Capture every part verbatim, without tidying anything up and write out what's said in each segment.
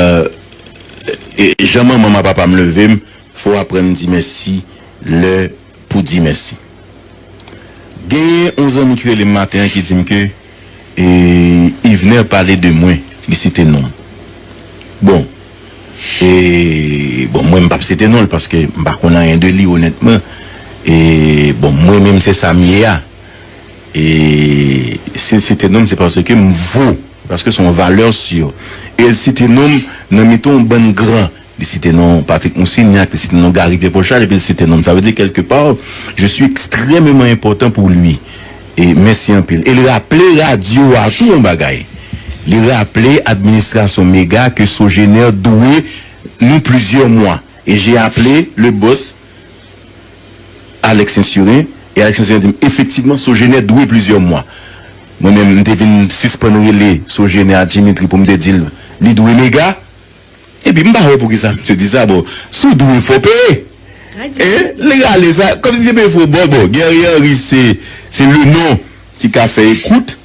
e, jan manman m ak papa m leve m, fò w aprann di mèsi lè pou di mèsi. Genyen yon zanmi ki rele m maten an ki di m ke, e, Yvener pale de mwen, li site non m. Bon, e, bon, mwen m p ap site non l paske m pa konn anyen de li onètman. E, bon, mwen menm se sa m ye a. E si l site non m, se paske m vo, paske se yon valè si. E l site non m nan mitan yon bann gran. Li site non Patrick Moussignac, li site non Gary Pierre Paul Charles, epi l site non m. Sa vle di, kèlke pa, je suis extrêmement important pour lui. E mèsi anpil. E l raple radyo a tou yon bagay. Li raple administrasyon Mega ke Sogener dwe nou plizyè mwa. E j'ai appelé le boss Alex Saint-Cyrin, e Alex Saint-Cyrin di m, efektivman, Sogener dwe plizyè mwa. Mwen menm, m te vin sispann rele Sogener a Dimitri pou m te di l, li dwe Mega. Epi, m pa wè poukisa misye di sa, bon, si w dwe, fò w peye. E, li rale sa, kòmsi li te peye fò, bon, bon, Guerrier Henry, se, se le non ki ka fè ekout.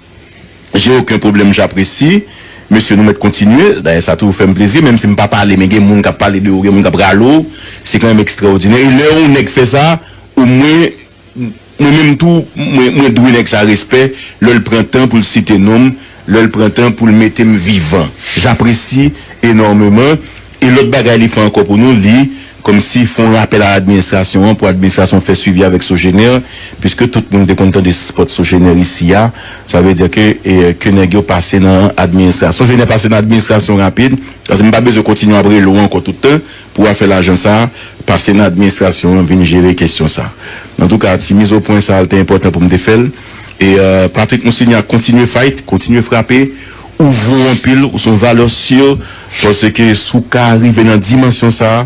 J'ai aucun problème, j'apprécie. Mesye, nou mèt kontinye. Dayè, sa toujou fè m plezi, menm si m pa pale, men gen moun k ap pale de ou, gen moun k ap rale w. Se kanmenm ekstraòdinè. E lè yon nèg fè sa, omwen, mwen menm tou, mwen, mwen dwe nèg sa respè, lè l pran tan pou l site non m, lè l pran tan pou l mete m vivan. J'apprécie énormément. E lòt bagay li fè ankò pou nou, li kòmsi fè yon rapèl a administrasyon an pou administrasyon fè swivi avèk Sogener, piske tout moun te konn tande spot Sogener isi a. Sa vle di ke, e, ke nèg yo pase nan administrasyon. Sogener pase nan administrasyon rapid, paske m pa bezwen kontinye ap rele w ankò tout tan pou afè lajan sa a, pase nan administrasyon an, vin jere kesyon sa a. Antouka, ti miz o pwen sa a, l te enpòtan pou m te fè l. E, e, Patrick Moussignac, kontinye fight, kontinye frape. Ou vo anpil, ou se yon valè si, paske si w ka rive nan dimansyon sa a,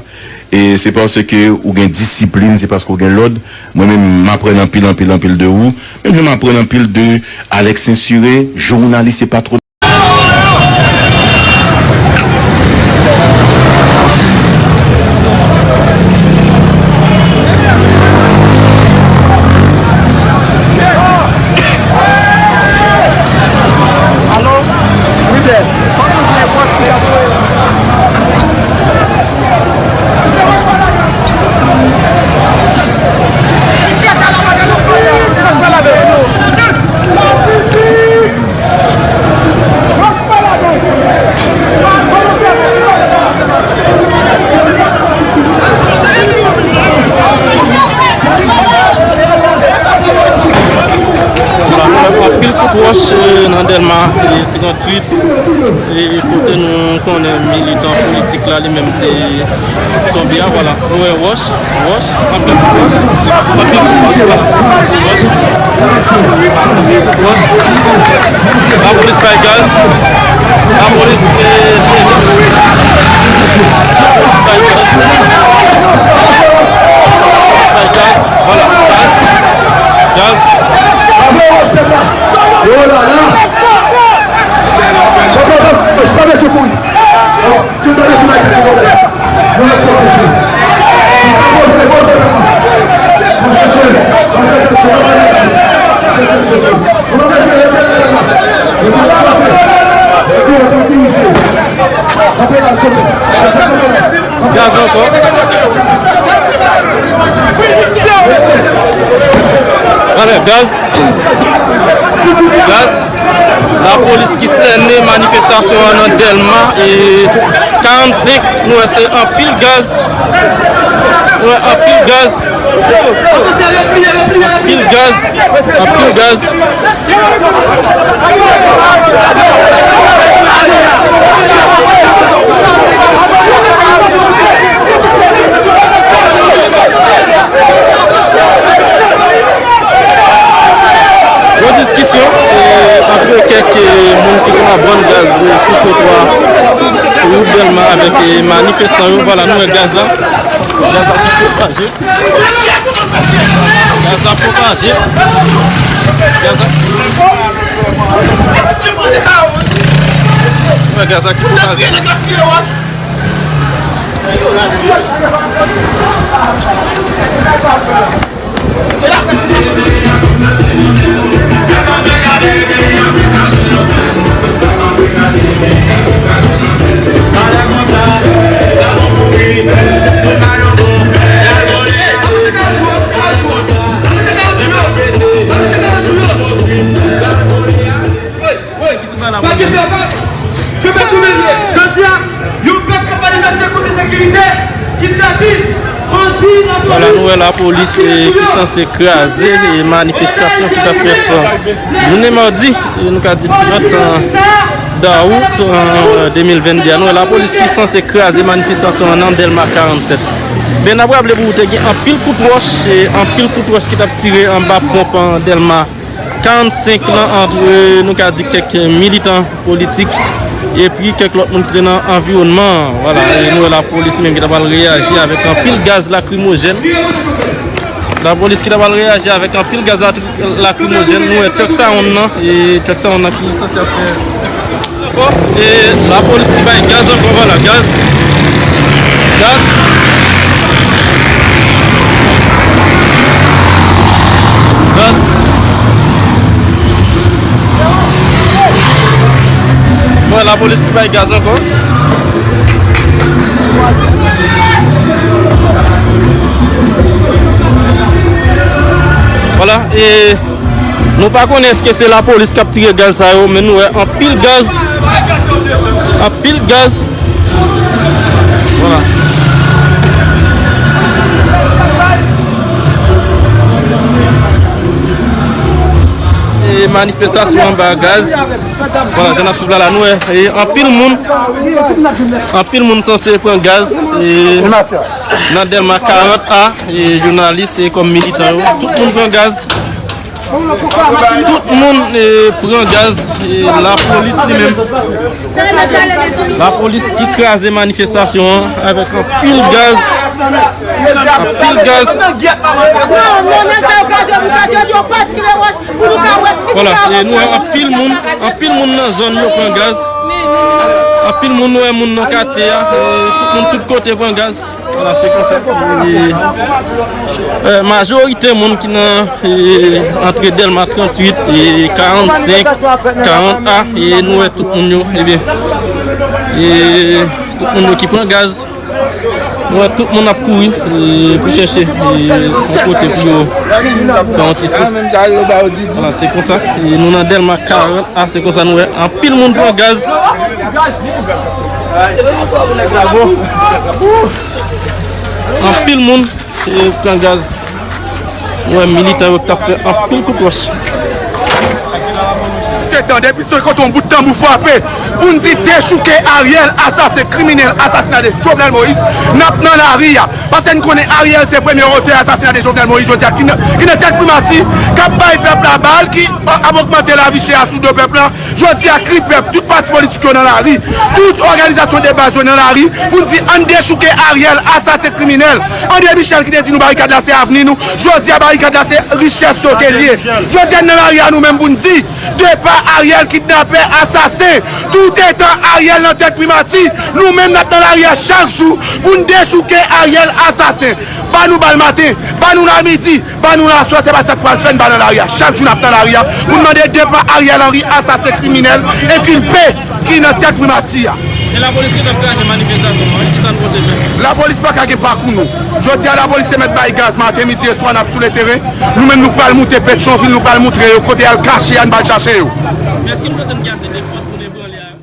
e se paske ou gen disiplin, se paske ou gen lòd. Mwen menm, m aprann anpil, anpil, anpil de ou. Menm jan m aprann anpil de Alex Saint-Cyrin, jounalis e patwon. Anpil kout wòch, eh, nan Dèlma, eh, tranntuit, eh, kote nou konnen militan politik la, li menm te tonbe a, vwala. Nou wè wòch, wòch, anpil wòch, anpil wòch, vwala. Wòch, wòch. Lapolis bay gaz. Lapolis, eh, lapolis bay gaz. Lapolis bay gaz. Vwala, gaz. Gaz. Gaz ankò. Alè, gaz. Gaz. Lapolis ki sènen manifestasyon an nan Dèlma, e karannsenk, nou wè se anpil gaz. Nou wè anpil gaz. Anpil gaz. Anpil gaz. Yon diskisyon, eh, antre kèk, eh, moun ki konn ap vann gaz, eh, sou twotwa, sou wout Dèlma avèk, eh, manifestan yo. Vwala, nou wè gaz la. Gaz la ki pwopaje. Gaz la pwopaje. Gaz la. Nou wè gaz la ki pwopaje. Lapolis, eh, ki sanse kraze, eh, manifestasyon ki t ap fèt, eh, jounen madi, eh, nou ka di trant, eh, dawout, eh, de mil vennde a. Nou wè lapolis ki sanse kraze manifestasyon an nan Dèlma karannsèt. Men n ap raple pou ou, te gen anpil kout wòch, eh, anpil kout wòch ki t ap tire anba ponp, eh, Dèlma karannsenk lan ant, eh, nou ka di, kèk militan politik epi kèk lòt moun ki te nan anviwònman an. Vwala, e nou wè lapolis menm ki ta pral reyaji avèk anpil gaz lakrimojèn. Lapolis ki ta pral reyaji avèk anpil gaz la-, lakrimojèn. Nou wè truck sound nan, e truck sound nan ki sanse ap fè E lapolis ki bay gaz ankò, vwala, gaz. Gaz. Gaz. Bon, lapolis ki bay gaz ankò. Vwala, e Nou pa konnen èske se lapolis k ap tire gaz sa yo, men nou wè anpil gaz. Anpil gaz. Vwala. E manifestasyon anba gaz. Vwala, jan n ap swiv la, la, nou wè, e anpil moun, anpil moun sanse pran gaz, e nan Dèlma karant A, e jounalis, e kòm militan yo, tout moun pran gaz. Tout moun, e, pran gaz, e, lapolis li menm. Lapolis ki kraze manifestasyon an avèk anpil gaz. Anpil gaz. Vwala, e nou wè anpil moun, anpil moun nan zòn yo pran gaz. Anpil moun, nou wè moun nan katye a, e, tout moun tout kote pran gaz. Vwala, se konsa. E, e, majorite moun ki nan, e, antre Dèlma tranntuit, e, karannsenk, karant A, e nou wè tout moun yo, ebyen, e, tout moun yo ki pran gaz. Nou wè tout moun ap kouri, e, pou chèche, e, yon kote pou yo pran yon ti souf. Vwala, se konsa. E nou nan Dèlma karant A, se konsa nou wè anpil moun pran gaz. Anpil moun, e, pran gaz. Nou wè militan yo k ap fè anpil kout wòch. Te tande, depi se kote yon bout tanbou frape, pou n di dechouke Ariel, asasen kriminèl, asasina de Jovenel Moïse, n ap nan lari a. Paske n konnen Ariel se premye otè asasina de Jovenel Moïse, jodi a, ki nan, ki nan tèt primati, k ap bay pèp la bal, ki ap ogmante lavi chè a sou do pèp la. Jodi a, kri pèp, tout pati politik yo nan lari, tout òganizasyon de baz yo nan lari, pou n di ann dechouke Ariel, asasen kriminèl. André Michel ki te di nou barikad la se avni nou, jodi a barikad la se richès yo ke l ye. Jodi a n nan lari a nou menm pou n di, depa Ariel, kidnapè, asasen, toutetan Ariel nan tèt primati, nou menm n ap nan lari a chak jou pou n dechouke Ariel, asasen. Ba nou bal maten, ba nou l a midi, Ba nou l aswè, se pa sa k pral fè n pa nan lari a. Chak jou n ap nan lari a pou n mande depa Ariel Henry, asasen kriminèl, enkilpe ki nan tèt primati a. E lapolis ki t ap kraze manifestasyon an, kisa n pote fè? Lapolis pa ka gen pakou nou. Jodi a, lapolis te mèt bay gaz maten, midi e swa, n ap sou le teren. Nou menm, nou pral moute Petyonvil, nou pral moutre yo kote y al kache a, n pral chache yo. Èske n panse n gen ase de fòs pou n ebranle a?